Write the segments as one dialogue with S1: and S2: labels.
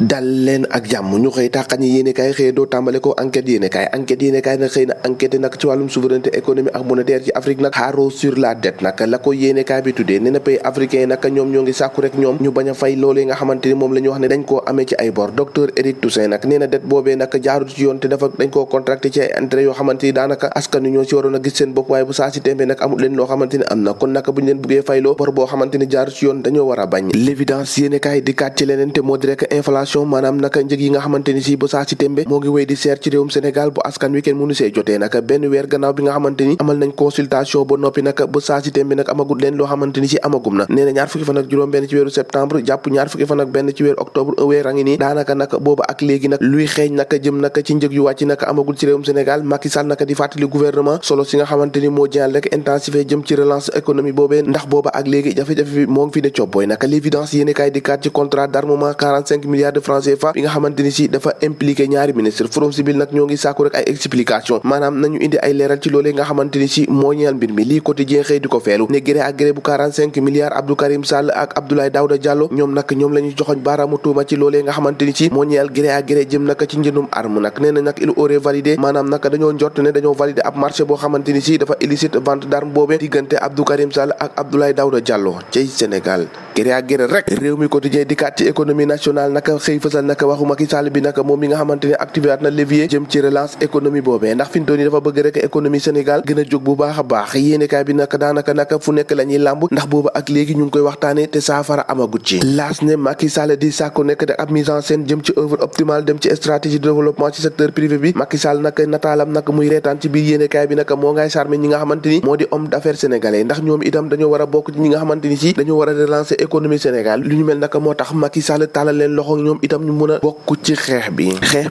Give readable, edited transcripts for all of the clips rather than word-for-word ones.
S1: dal leen ak jàmm ñu xëy tàqañi yéenekaay xëy doo tàmbale ko enquête yéenekaay nag xëy na enquête nag ci wàllum souveraineté économique ak monétaire ci Afrique nag xaaroo sur la dette nag la ko yéenekaay bi tuddee nee na pays africain yi nag ñoom ñoo ngi sàkku rek ñoom ñu bañ a fay loolee nga xamante ni moom la ñu wax ne dañ koo amee ci ay bor docteur Éric Toussaint nag nee na dette boobee nag jaarut ci yoon te dafa dañ koo contracté ci ay intérêt yoo xamante ni daanaka askan wi ñoo ci waroon a gis seen bopp waaye bu saa si tembe nag amul leen loo xamante ni am na kon nag bu ñu leen buggee fayloo bor boo xamante ni jaarut ci yoon dañoo war a bañ l'évidence yéenekaay di kaat ci leneen te moo di rek inflation maanaam naka njëg yi nga xamante ni si ba saa si tembe moo ngi wéy di seer ci réewum Sénégal bu askan wi kenn mënu see jotee nag benn weer gannaaw bi nga xamante ni amal nañ consultation ba noppi nag ba saa si tembe nag amagul leen loo xamante ni si amagum na nee na ñaar fukki fan ak juróom benn ci weeru septembre jàpp ñaar fukki fan ak benn ci weeru octobre weer a ngi nii daanaka nag booba ak léegi nag luy xeeñ nag jëm nag ci njëg yu wàcc nag amagul ci réewum Sénégal Macky Sall nag di fàttali gouvernement solo si nga xamante ni moo jël rek intensifier jëm ci relance économie boobee ndax booba ak léegi jafe-jafe bi moo ngi fi ne cobbooy nag l'évidence yéene kaay di kaat ci contrat d'armement 45 milliards de francs CFA bi nga xamante ni si dafa impliqué ñaari ministre Forum Civil nag ñoo ngi sàkku rek ay explication maanaam nañu indi ay leeral ci loolee nga xamante ni si moo ñeel mbir mi lii quotidien xëy di ko feelu ne gré à gré bu 45 milliards Abdou Karim Sall ak Abdoulaye Daouda Diallo ñoom nag ñoom la ñu joxoñ baaraamu tuuma ci loolee nga xamante ni si moo ñeel gré à gré jëm nag ci njëndum arme nag nee na nag il aurait validé maanaam nag dañoo njort ne dañoo validé ab marché boo xamante ni si dafa illicite vente d'arme boobee diggante Abdou Karim Sall ak Abdoulaye Daouda Diallo ci Sénégal gré à gré rek réew mi quotidien di kaat ci économie nationale naka xëy fësal naka waxu Macky Sall bi naka moom mi nga xamante ne activé na levier jëm ci relance économie boobee ndax fi mu toll nii dafa bëgg rek économie Sénégal gën a jóg bu baax a baax yéenekaay bi naka daanaka naka fu nekk la ñuy làmb ndax booba ak léegi ñu ngi koy waxtaane te saafara amagut ci laas ne Macky Sall di sàkku nekk de ab mise en scène jëm ci œuvre optimale dem ci stratégie de développement ci secteur privé bi Macky Sall naka nataalam naka muy reetaan ci biir yéenekaay bi naka moo ngay charmer ñi nga xamante ni moo di homme d'affaires sénégalais ndax ñoom itam dañoo war a bokk ci ñi nga xamante ni si dañoo war a relancer économie Sénégal lu ñu mel naka moo tax Macky Sall tàllal leen loxo ñoom itam ñu mën a bokk ci xeex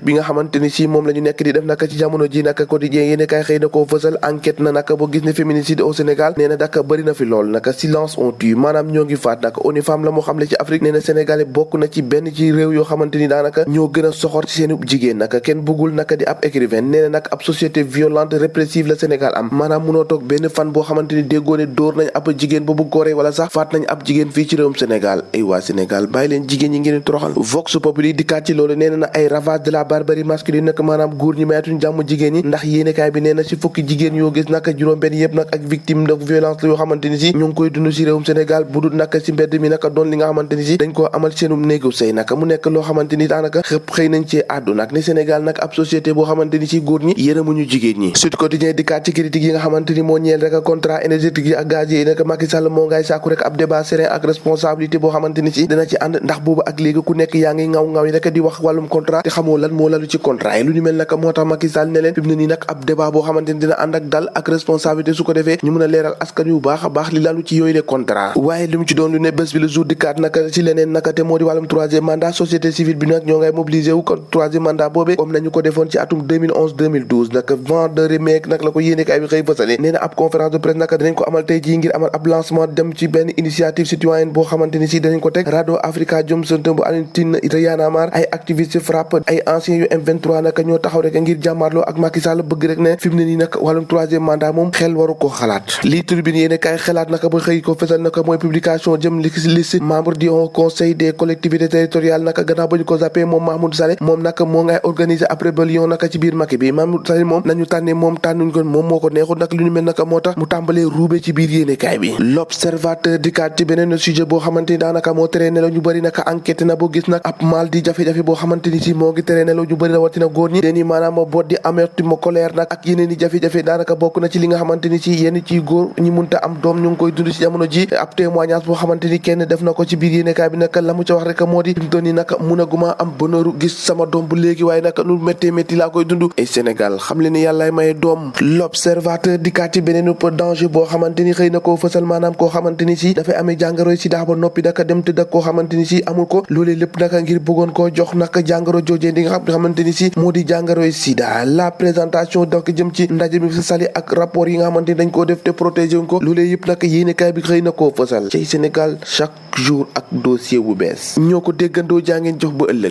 S1: bi nga xamante ni si moom la ñu nekk di def naka ci jamono ji naka quotidien yéene kay xëy na koo fësal enquête na naka boo gis ne féminicide au Sénégal nee na daka bëri na fi lool naka silence on tue maanaam ñoo ngi faat naka ONU Femmes la moo xamle ci Afrique nee na Sénégalais bokk na ci benn ci réew yoo xamante ni daanaka ñoo gën a soxor ci seeni jigéen naka kenn bëggul naka di ab écrivain nee na nag ab société violente répressive la Sénégal am maanaam munoo toog benn fan boo xamante ni déggoo ne dóor nañ ab jigéen ba bugg ko rey wala sax faat nañ ab jigéen fii ci réewum Sénégal ay waa Sénégal bàyyi leen jigéen ñi ngeen toroxal Vox Populi dikkaat ci loolu nee na ay ravage de la barbarie masculine nag maanaam góor ñi mayatuñ jàmm jigéen ñi ndax yéenekaay bi nee na ci fukki jigéen yoo gis nag juróom-benn yëpp nag ak victime de violence la yoo xamante ni si ñu ngi koy dund ci réewum Sénégal bu dul nag ci mbedd mi nag doon li nga xamante ni si dañ koo amal seenum néegu sëy nag mu nekk loo xamante ni daanaka xëpp xëy nañ ci àddu nag ne Sénégal nag ab société boo xamante ni si góor ñi yërëmuñu jigéen ñi Sud Quotidien dikkaat ci critique yi nga xamante ni moo ñeel rek contrat énergétique yi ak gaz yi nag Macky Sall moo ngay sàkku rek ab débat serein ak responsabilité boo xamante ni si dina ci ànd ndax boobu ak léegi ku nekk yaa ngi ngaw yi rek di wax wàllum contrat te xamoo lan moo lalu ci contrat yi lu ñu mel nag moo tax Macky Sall ne leen fi mu ne nii nag ab débat boo xamante ni dina ànd ak dal ak responsabilité su ko defee ñu mën a leeral askan yu baax a baax li lalu ci yooyu les contrat waaye li mu ci doon lu ne bés bi le jour di kaat naka ci leneen naka te moo di wàllum troisième mandat société civile bi nag ñoo ngay mobiliser wu kon troisième mandat boobee comme nañu ko defoon ci atum 2011 nag vent de remake nag la ko yéenekaay bi xëy fësale nee na ab conférence de presse naka dinañ ko amal tey jii ngir amal ab lancement dem ci benn initiative citoyenne boo xamante ni si danañ ko teg Rado Africa Johnson bu Alioune Tine Y'en a marre ay activistes frappe ay anciens yu M23 naka ñoo taxaw rek ngir jàmmaarloo ak Macky Sall bëgg rek ne fi mu ne nii nag wàllum troisième mandat moom xel waru ko xalaat lii tribune yéene kaay xalaat naka ba xëy ko fesal naka mooy publication jëm liste membre du Haut Conseil des collectivités territoriales naka gannaaw ba ñu ko zappé moom Mahmoud Saleh moom naka moo ngay organiser ab rébellion naka ci biir Macky bi Mahmoud Saleh moom nañu tànnee moom tànnuñ ko moom moo ko neexul nag lu ñu mel naka moo tax mu tàmbalee ruube ci biir yéene kaay bi l'observateur dikkaat ci beneen sujet boo xamante ni daanaka moo tere nelaw ñu bëri naka enquête na boo gis nag ab mal di jafe-jafe boo xamante ni si moo ngi tere nelaw ñu bëri rawatina góor ñi deni maanaam boot di amertume colère nag ak yeneen i jafe-jafe daanaka bokk na ci li nga xamante ni si yenn ci góor ñi munta am doom ñu ngi koy dund ci jamono ji ab témoignage boo xamante ni kenn def na ko ci biir yéenekaay bi nag la mu ca wax rek moo di fi mu toll nii nag mun a guma am bonheuru gis sama doom bu léegi waaye nag nu métti laa koy dund ay Sénégal xam leen ni yàllaay maye doom l'observateur dikkaat ci beneen danger boo xamante ni xëy na koo fësal maanaam koo xamante ni si dafay amee jàngoroy sida ba noppi daka dem tëdd ak koo xamante ni si amul ko loolee lépp naka ngir bëggoon koo jox naka jàngoro joojee di nga xamante ni si moo di jàngoroy sida la présentation donc jëm ci ndaje mi fi sali ak rapport yi nga xamante ni dañ koo def te protégé wuñ ko loolee yëpp nag yéenekaay bi xëy na koo fësal ci Sénégal chaque jour ak dossier bu bees ñoo ko déggandoo jaa ngeen jox ba ëllëg